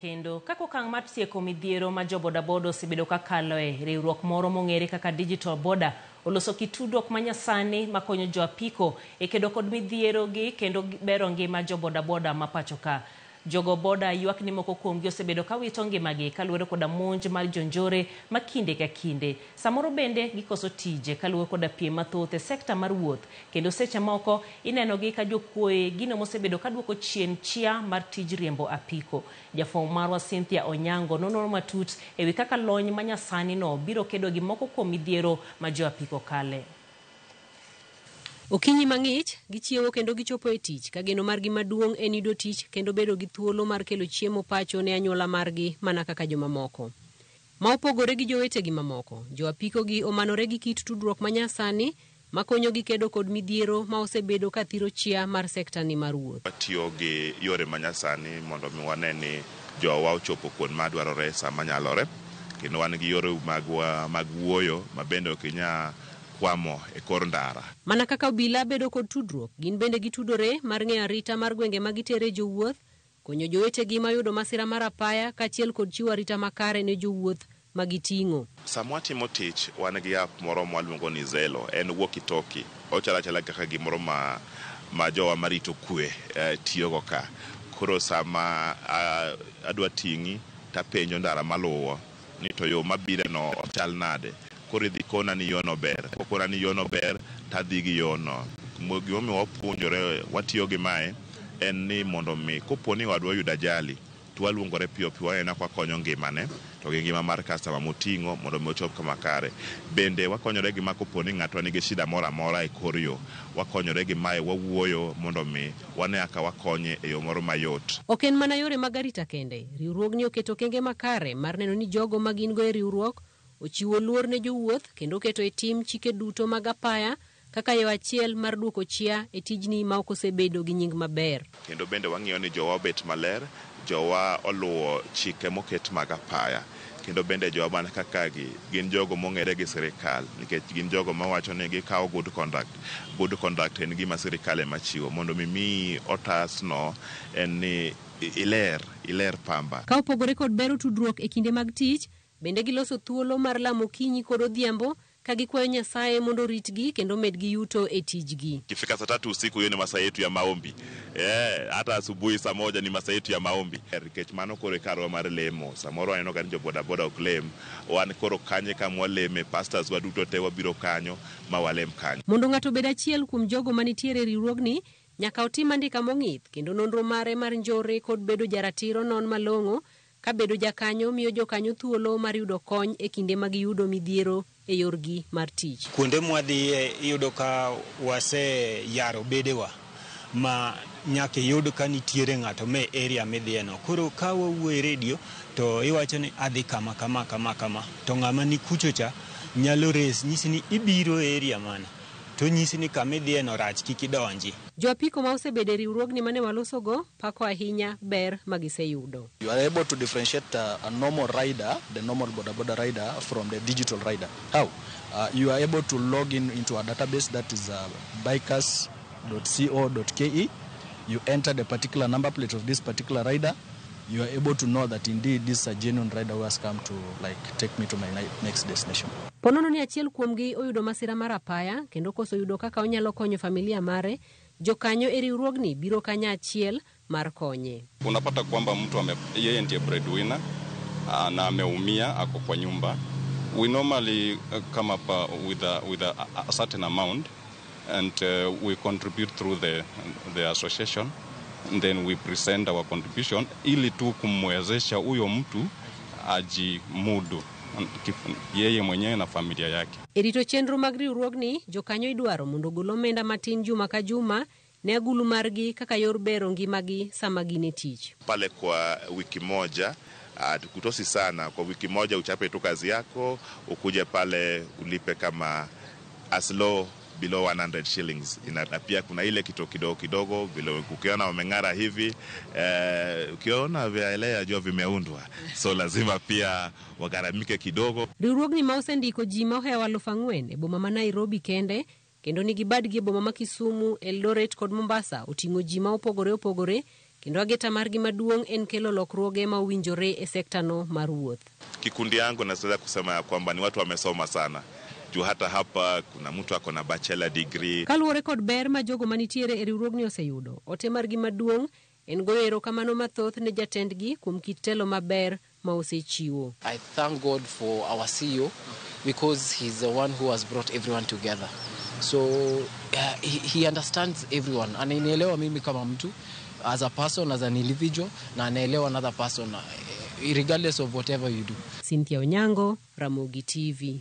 Kendo kaka okang' mar tieko midhiero ma jo bodaboda osebedo ka kaloe, riwruok moro mong'ere kaka Digital Boda oloso kit tudruok manyasani makonyo jo apiko e kedo kod midhiero gi kendo bero ngima jo bodaboda ma pacho ka. Jogo boda ywak ni moko kuomgi osebedo ka wito ngimagi kaluwore koda monj mar jonjore ma kinde ka kinde. Samoro bende gikoso tije kaluwore koda piem mathoth e sekta mar wuoth kendo seche moko inenogi ka jokuoye gino mosebedo ka duoko chien chia mar tij riembo apiko. Jafwambo marwa Cynthia Onyango nonono matut ewi kaka lony manyasani no biro kedo gi moko kuom midhiero ma jo apiko kale. Okinyi mang'ich, gichiewo kendo gichopo e tich ka geno margi maduong' en yudo tich kendo bedo gi thuolo mar kelo chiemo pacho ne anyuola margi mana kaka jomamoko. Ma opogore gi jowetegi mamoko, jo apiko gi omanore gi kit tudruok manyasani makonyogi kedo kod midhiero ma osebedo ka thiro chia mar sekta ni mar wuoth. Watiyo gi yore manyasani mondo mi wane ni jowa ochopo kuond madwarore sama nyalore, kendo wan gi yore magwa mag wuoyo ma bende ok inyal kwamo e kor ndara. Mana kaka obila bedo kod tudruok, gin bende gitudore mar ng'eyo arita mar gwenge ma gitere jowuoth, konyo jowetegi mayudo masira mar apaya kaachiel kod chiwo arita makare ne jowuoth ma giting'o. Sama watimo tich, wan gi app moro mwaluongo ni Zello, en walkie talkie. Ochalo achala kaka gimoro ma jowa marito kwe tiyogo ka. Koro sama adwa ting'i tapenjo ndara maluwo ni to yo mabire no ochal nade. Koro idhi kona ni yono ber. Kokona ni yono ber, tadhi gi yono. Gimomiyo wapuonjore watiyo gi mae en ni mondo mi kopo ni wadwa yudo ajali to waluongore piyo piyo waneno ka wakonyo ngimane to gi ngima mar customer moting'o mondo mi ochop kama kare. Bende wakonyore gi ma kopo ni ng'atwa nigi shida moro amora e kor yo, wakonyore gi mae wawuoyo mondo mi wane kaka wakonye e yo moro mayot. Ok en mana yore mag arita kende, riwruogni oketo okenge makare mar neno ni jogo ma gin go e riwruok ochiwo luor ne jowuoth kendo keto e tim chike duto mag apaya kaka yo achiel mar duoko chia e tijni ma ok osebedo gi nying maber. Kendo bende wang'iyo ni jowa obet maler, jowa oluwo chike moket mag apaya. Kendo bende jowa man kaka gi gin jogo mong'ere gi sirikal nikech gin jogo mawacho ni gikawo good conduct. Good conduct en gima sirikal ema chiwo mondo mi miyi otasno en ni iler, iler pamba. Ka opogore kod bero tudruok e kinde mag tich, bende giloso thuolo mar lamo okinyi kod odhiambo ka gikwayo Nyasaye mondo oritgi kendo medgi yuto e tijgi. Ikifika saa tatu usiku hiyo ni masaa yetu ya maombi. Hata asubuhi saa moja ni masaa yetu ya maombi. Nikech mano koro e karwa mar lemo. Samoro waneno ka ni jo bodaboda ok lem. Wan koro kanye kama waleme, pastors wa duto te wabiro kanyo ma walem kanyo. Mondo ng'ato obed achiel kuom jogo manitiere e riwruogni, nyaka otim andika mong'ith kendo nonro mare mar njore kod bedo jaratiro non malong'o ka bedo jakanyo miyo jokanyo thuolo mar yudo kony e kinde ma giyudo midhiero e yorgi mar tich. Kuonde mwadhiye iyudo ka waseyaro bedewa ma nyaka iyud ka nitiere ng'ato me area midhiyeno. Koro ka wawuoyo e redio to iwacho ni adhi kama kama kama kama to ng'ama ni kucho cha nyalo res nyisi ni ibiro e area mane to nyisi ni kama idhiyeno rach kik idonji. Jo apiko ma osebedo e riwruogni mane walosogo pako ahinya ber ma giseyudo. You are able to differentiate a normal rider, the normal boda boda rider from the digital rider. How? You are able to log in into a database that is bikers.co.ke. You enter the particular number plate of this particular rider. You are able to know that indeed this is a genuine rider who has come to take me to my next destination. Ponono ni achiel kuomgi oyudo masira mar apaya kendo koso yudo kaka onyalo konyo familia mare, jokanyo e riwruogni biro kanyachiel mar konye. Unapata kwamba mtu yeye ndiye breadwinner na ameumia, ako kwa nyumba. We normally come up with a certain amount and we contribute through the association and then we present our contribution ili tu kumwezesha huyo mtu ajimudu yeye mwenyewe na familia yake. E rito chenro mag riwruogni, jokanyo idwaro mondo ogol omenda matin juma ka juma ne agulu margi kaka yor bero ngimagi sama gin e tich. Pale kwa wiki moja tukutosi sana. Kwa wiki moja uchape tu kazi yako, ukuje pale ulipe kama as low below 100 shillings. Na pia kuna ile kitu kidogo kidogo vile ukiona wameng'ara hivi, ukiona vyaelea jua vimeundwa, so lazima pia wagharamike kidogo. Riwruogni ma osendiko ji ma ohewo 4,000 e boma ma Nairobi kende kendo nigi badgi e boma ma Kisumu, Eldoret kod Mombasa oting'o ji ma opogore opogore Kendo ageta margi maduong' en kelo lokruoge ma owinjore e sektano mar wuoth. Kikundi yangu naweza kusema ya kwamba ni watu wamesoma sana juu hata hapa kuna mtu ako na bachelor degree. Kaluwore kod ber ma jogo manitiere e riwruogni oseyudo, ote margi maduong' en goyo erokamano mathoth ne jatendgi kuom kit telo maber ma osechiwo. I thank God for our CEO because he's the one who has brought everyone together. So he understands everyone. Ananielewa mimi kama mtu as a person, as an individual, na anaelewa another person regardless of whatever you do. Cynthia Onyango, Ramogi TV.